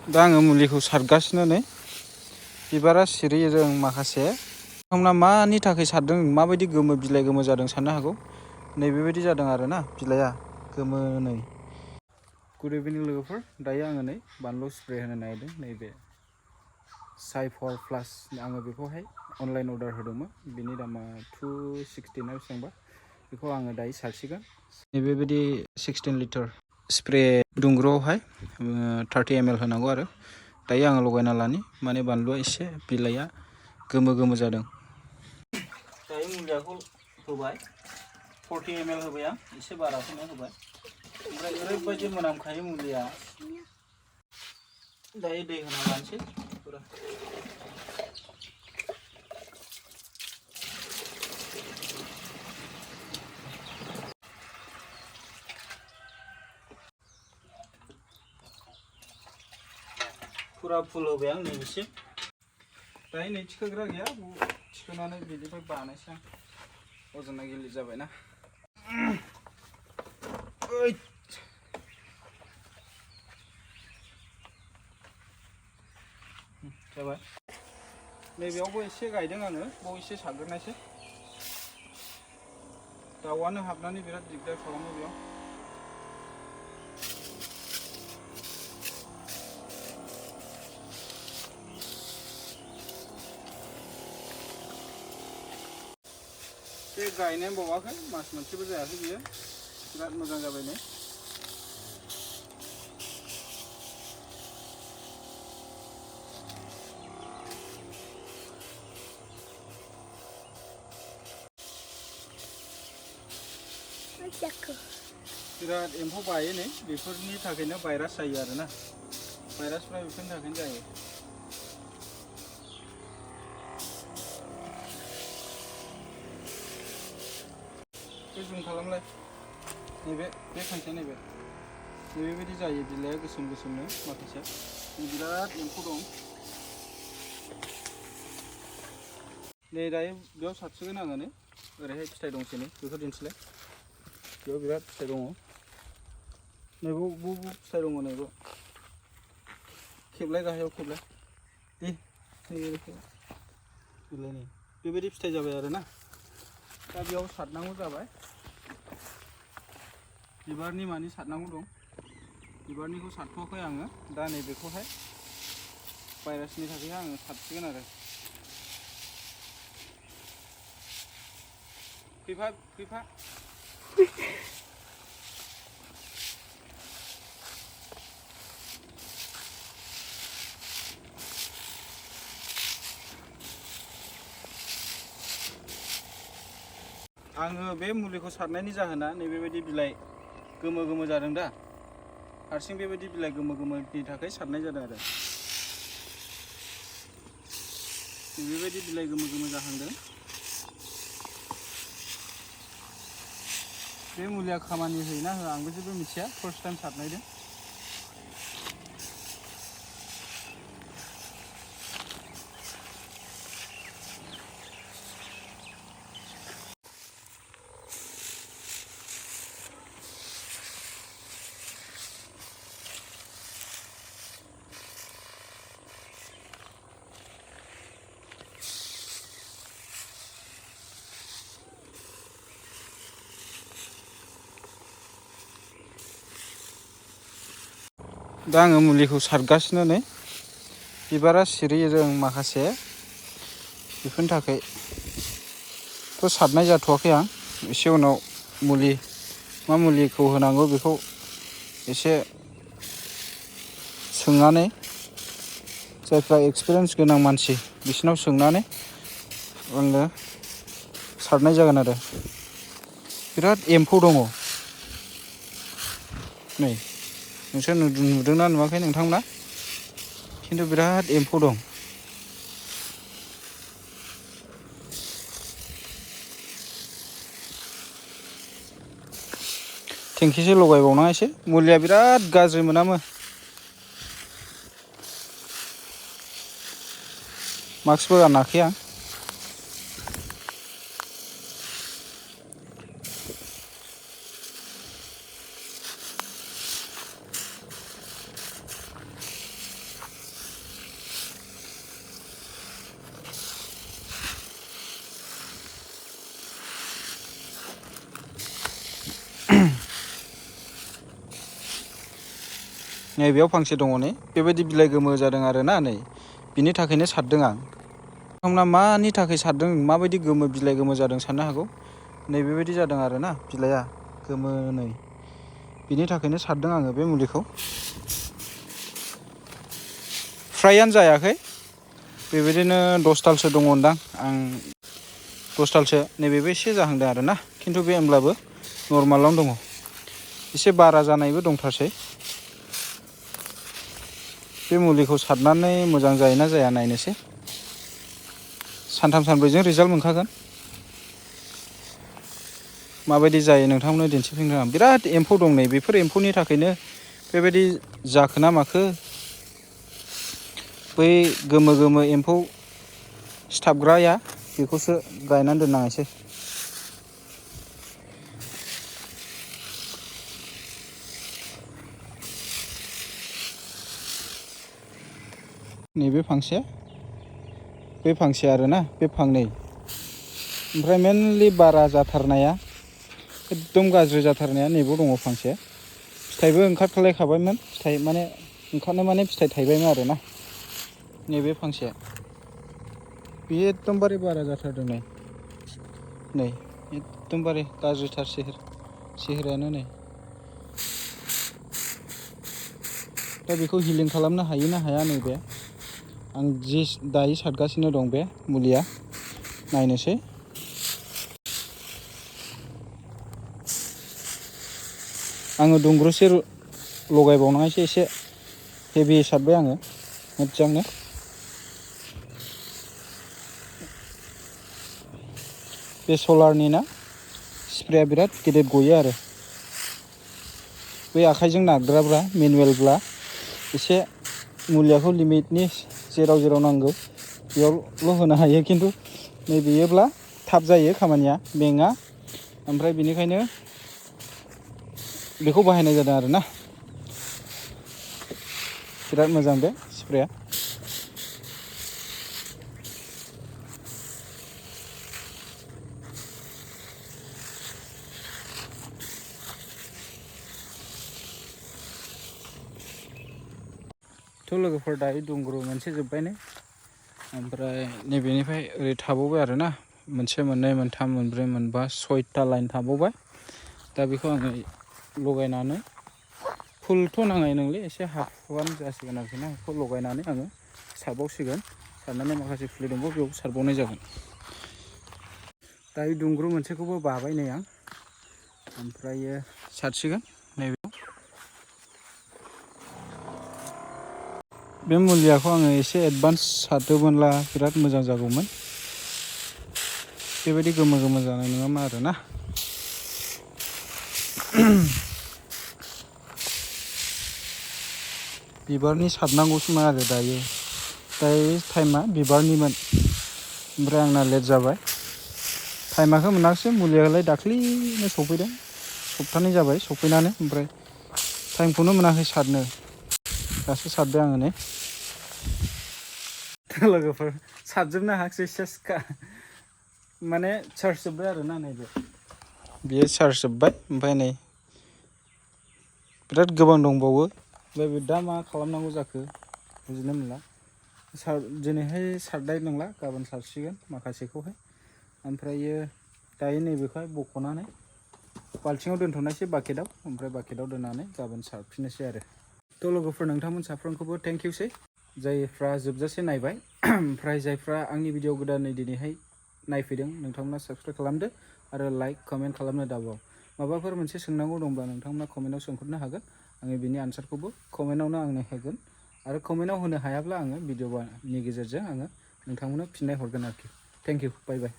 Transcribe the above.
दा आङो मुलिखौ सारगासिनो नै बिबारा सिरियो जों माखासे नोंथांमोना मानि थाखाय सारदों माबायदि गोमो बिलाइ गोमो जादों साननो हागौ नैबेबायदि जादों आरो ना बिलाइआ गोमो नै गुड इभिनिं लोगोफोर दायो आङो नै बानलु स्प्रे होनो नागिरदों नैबे साइफर प्लास आङो बेखौहाय अनलाइन अर्डार होदोंमोन बिनि दामा 260 ना बेसेबांबा बेखौ आङो दायो सारसिगोन नैबेबायदि 16 लिटार स्प्रे दुंग्रुआवहाय 30 ml होनांगौ आरो दायो आङो लगायना लानि माने बानलुआ एसे बिलाइआ गोमो गोमो जादों दायो मुलियाखौ होबाय 40 ml होबाय आं एसे बाराखौनो होबाय ओमफ्राय ओरैबायदि मोनामखायो मुलिया दायो दै होना लानोसै पुरा फुल होबाय आं नैबेसिम दायो नै थिखोग्रा गैया थिखोनानै बिनिफ्राय बानायसै आं अजना गिलिर जाबायना जाबाय नैबेयावबो एसे गायदों आङो बाव एसे सारग्रोनायसै दाउआनो हाबनानै बिराद दिगदार खालामो बेयाव बे गायनायानो बावाखै मास मोनसेबो जायाखै बियो बिराद मोजां जाबाय नै बिराद एम्फौ बायो नै बेफोरनि थाखायनो भाइरास जायो आरोना भाइरासफ्रा बेफोरनि थाखायनो जायो बे जुम खालामलाय नैबे खांसे नैबेबायदि जायो बिलाइया गोसोम गोसोमनो माखासे बिराद एम्फौ दं नै दायो बेयाव सारसिगोन आङो नै ओरैहाय फिथाइ दंसै नै बेखौ दिन्थिलाय बेयाव बिराद फिथाइ दङ नैबाव फिथाइ दङ नैबाव खेबलाय गाहायाव खेबलाय दे बिलाइ नै बेबायदि फिथाइ जाबाय आरोना दा बेयाव सारनांगौ जाबाय बिबारनि मानि सारनांगौ दं बिबारनिखौ सारथ'वाखै आङो दा नैबेखौहाय भाइरासनि थाखाय आङो सारसिगोन आरो फैफा आङो बे मुलिखौ सारनायनि जाहोना नैबेबायदि बिलाइ गोमो गोमो जादों दा हारसिं बेबायदि बिलाइ गोमो गोमोनि थाखाय सारनाय जादों आरो बेबायदि बिलाइ गोमो गोमो जाहांदों बे मुलिया खामानि होयोना होआ आंबो जेबो मिथिया फार्स्ट टाइम सारनायदों दा आङो मुलिखौ सारगासिनो नै बिबारा सिरियो जों माखासे बेफोरनि थाखायथ' सारनाय जाथ'वाखै आं एसे उनाव मा मुलिखौ होनांगौ बेखौ एसे सोंनानै जायफ्रा एक्सपिरियेन्स गोनां मानसि बिसोरनाव सोंनानै आङो सारनाय जागोन आरो बिराद एम्फौ दङ नै नोंसोर नुदोंना नुवाखै नोंथांमोना खिन्थु बिराद एम्फौ दं टेंकिसो लगायबावनाङा एसे मुलिया बिराद गाज्रि मोनामो मास्कबो गानाखै आं नै बेयाव फांसे दङ नै बेबायदि बिलाइ गोमो जादों आरोना नै बिनि थाखायनो सारदों आं। नोंथांमोना मानि थाखाय सारदों माबायदि गोमो बिलाइ गोमो जादों साननो हागौ। नै बेबायदि जादों आरोना बिलाइआ गोमो नै बिनि थाखायनो सारदों आङो बे मुलिखौ। फ्रायानो जायाखै बेबायदिनो 10 दालसो दङदां आं 10 दालसो नैबेबो एसे जाहांदों आरोना खिन्थु बे होमब्लाबो नर्मालावनो दङ। एसे बारा जानायबो दंथारसै। बे मुलिखौ सारनानै मोजां जायोना जाया नायनोसै। सानथाम सानब्रैजों रिजाल्ट मोनखागोन। माबायदि जायो नोंथांमोननो दिन्थिफुंदों आं। बिराद एम्फौ दं नै बेफोर एम्फौनि थाखायनो बेबायदि जाखोना माखो। बै गोमो गोमो एम्फौ सिथाबग्राया बेखौसो गायनानै दोननाङासै। नैबे फांसे बे फांसे आरोना बे फांनै ओमफ्राय मेनलि बारा जाथारनाया एकदम गाज्रि जाथारनाया नैबाव दङ फांसे। फिथाइबो ओंखारख्लायखाबायमोन फिथाइ माने ओंखारनो माने फिथाइ थाइबायमोन आरोना। नैबे फांसे बेयो एकदमबारे बारा जाथारदों नै एकदमबारे गाज्रिथार सेहेरायानो नै। दा बेखौ हिलिं खालामनो हायो ना हाया नैबे आं जि दायो सारगासिनो दं बे मुलिया नायनोसै। आङो दुंग्रुसे लगायबावनायसो एसे हेभि सारबाय आङो मोजांनो। बे सलारनि ना स्प्रेया बिराद गिदिर गयो आरो। बै आखाइजों नारग्राब्रा मेनुवेलब्ला एसे मुलियाखौ लिमिटनि जेराव जेराव नांगौ बेयावल' होनो हायो खिन्थु नैबेयोब्ला थाब जायो खामानिया मेङा। ओमफ्राय बेनिखायनो बेखौ बाहायनाय जादों आरोना। बिराद मोजां बे स्प्रेया। थ' लोगोफोर दायो दुंग्रु मोनसे जोब्बाय नै ओमफ्राय नैबेनिफ्राय ओरै थाबावबाय आरोना मोनसे मोननै मोनथाम मोनब्रै मोनबा 6टा लाइन थाबावबाय। दा बेखौ आङो लगायनानै फुलथ' नांनाय नंले एसे हाफुआनो जासिगोन आरोखि ना। बेखौ लगायनानै आङो सारबावसिगोन। सारनानै माखासे फुलि दंबावो बेयाव सारबावनाय जागोन। दायो दुंग्रु मोनसेखौबो बाबाय नै आं ओमफ्रायो सारसिगोन नैबेयाव। बे मुलियाखौ आङो एसे एडभान्स सारदोंमोनब्ला बिराद मोजां जागौमोन। बेबायदि गोमो गोमो जानाय नङामोन आरोना। बिबारनि सारनांगौसोमोन आरो दायो टाइमा बिबारनिमोन ओमफ्राय आंना लेट जाबाय। टाइमाखौ मोनाखिसै मुलियालाय दाख्लैनो सफैदों। सप्तानै जाबाय सफैनानै ओमफ्राय टाइमखौनो मोनाखै सारनो। दासो सारदों आङो नै। लोगोफोर सारजोबनो हायाखिसै सेसखा माने चार्ज जोब्बाय आरोना नैबे बेयो चार्ज जोब्बाय ओमफ्राय नै बिराद गोबां दंबावो। ओमफ्राय बे दा मा खालामनांगौ जाखो बुजिनो मोनला। दिनैहाय सारनाय नंला गाबोन सारसिगोन माखासेखौहाय। ओमफ्रायो दायो नैबेखौहाय बख'नानै बाल्थिङाव दोनथ'नायसै बाकेटाव ओमफ्राय बाकेटाव दोननानै गाबोन सारफिननोसै आरो। थ' लोगोफोर नोंथांमोन साफ्रोमखौबो थेंक इउसै जायफ्रा जोबजासे नायबाय। ओमफ्राय जायफ्रा आंनि भिडिअ गोदानै दिनैहाय नायफैदों नोंथांमोना साबस्क्राइब खालामदो आरो लाइक कमेन्ट खालामनो दाबाव। माबाफोर मोनसे सोंनांगौ दंब्ला नोंथांमोना कमेन्टआव सोंहरनो हागोन। आङो बिनि आन्सारखौबो कमेन्टआवनो आंनो होगोन आरो कमेन्टआव होनो हायाब्ला आङो भिडिअनि गेजेरजों आङो नोंथांमोननो फिननाय हरगोन आरोखि। Thank you bye bye.